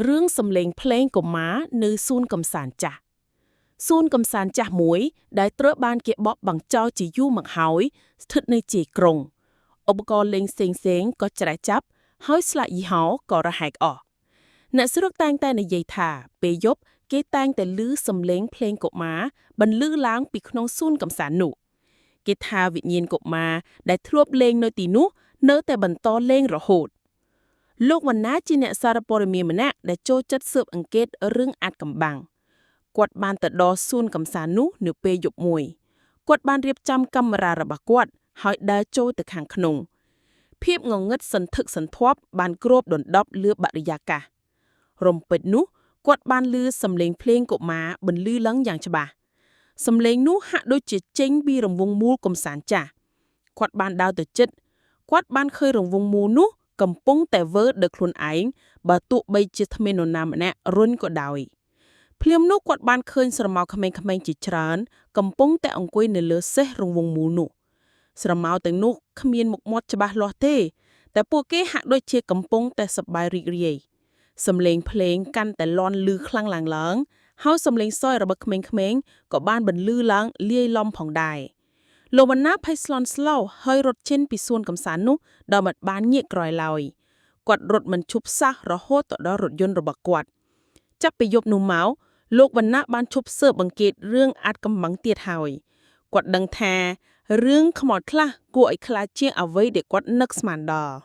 រឿងសំលេងភ្លេងកុមារនៅសួនកំសាន្តចាស់សួនកំសាន្តចាស់មួយដែលត្រូវបានគេបោះបង់ចោលជាយូរមកហើយស្ថិតនៅជាយក្រុងឧបករណ៍លេងផ្សេងៗក៏ច្រែះចាប់ហើយស្លាកយីហោក៏រហែកអស់អ្នកស្រុកតែងតែនិយាយថាពេលយប់គេតែងតែឮសំលេងភ្លេងកុមារបន្លឺឡើងពីក្នុងសួនកំសាន្តនោះគេថាវិញ្ញាណកុមារដែលធ្លាប់លេងនៅទីនោះនៅតែបន្តលេងរហូត លោកវណ្ណាជាអ្នកសារព័ត៌មានម្នាក់ដែលចូលចិត្តស៊ើបអង្កេតរឿងអាថ៌កំបាំងគាត់បានទៅដល់សួនកំសាន្តនោះនៅពេលយប់មួយគាត់បានរៀបចំកាមេរ៉ារបស់គាត់ហើយដើរចូលទៅខាងក្នុងភាពងងឹតសន្ធឹកសន្ធាប់បានគ្របដណ្ដប់លើបរិយាកាសរំពេចនោះគាត់បានឮសំឡេងភ្លេងកុមារបន្លឺឡើងយ៉ាងច្បាស់សំឡេងនោះហាក់ដូចជាចេញពីរង្វង់មូលកំសាន្តចាស់គាត់បានដើរទៅជិតគាត់បានឃើញរង្វង់មូលនោះ កំពុងតែវើដោយខ្លួនឯងបើទោះបីជាគ្មាននរណាម្នាក់រុញក៏ដោយភ្លាមនោះគាត់បានឃើញស្រមោលក្មេងៗជាច្រើនកំពុងតែអង្គុយនៅលើសេះរង្វង់មូលនោះស្រមោលទាំងនោះគ្មានមុខមាត់ច្បាស់លាស់ទេ តែពួកគេហាក់ដូចជាកំពុងតែសប្បាយរីករាយសំឡេងភ្លេងកាន់តែលាន់ឮខ្លាំងឡើងឡើងហើយសំឡេងសើចរបស់ក្មេងៗក៏បានបន្លឺឡើងលាយឡំផងដែរលោកវណ្ណាភ័យស្លន់ស្លោហើយរត់ចេញពីសួនកំសាន្តនោះដោយមិនបានងាកក្រោយឡើយគាត់រត់មិនឈប់សះរហូតទៅដល់រថយន្តរបស់គាត់ចាប់ពីយប់នោះមកលោកវណ្ណៈបានឈប់ស៊ើបអង្កេតរឿងអាថ៌កំបាំងទៀតហើយគាត់ដឹងថារឿងខ្មោចខ្លះគួរឲ្យខ្លាចជាងអ្វីដែលគាត់នឹកស្មានដល់។